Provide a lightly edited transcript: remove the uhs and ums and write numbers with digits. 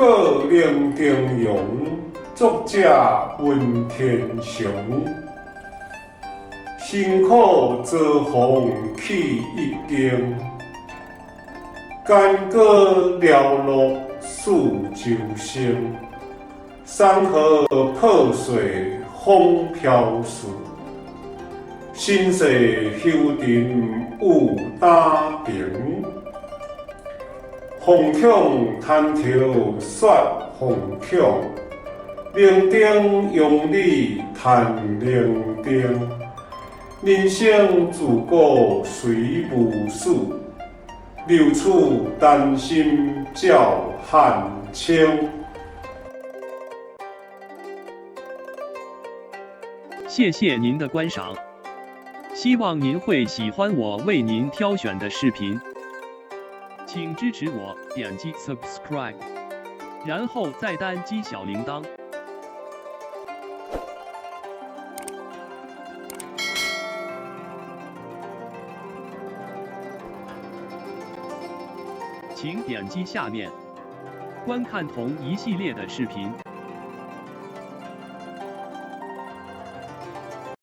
告林定榮，作者文天祥。辛苦遭風去一更，干戈寥落四周星。山河破碎風飄逝，身世浮沉有擔平。惶恐灘頭說惶恐，伶仃陽里彈伶仃。人生自古誰無死，留取丹心照汗青。謝謝您的觀賞，希望您會喜歡我為您挑選的視頻。請支持我點擊 subscribe，然後再單擊小鈴鐺。請點擊下面觀看同一系列的視頻。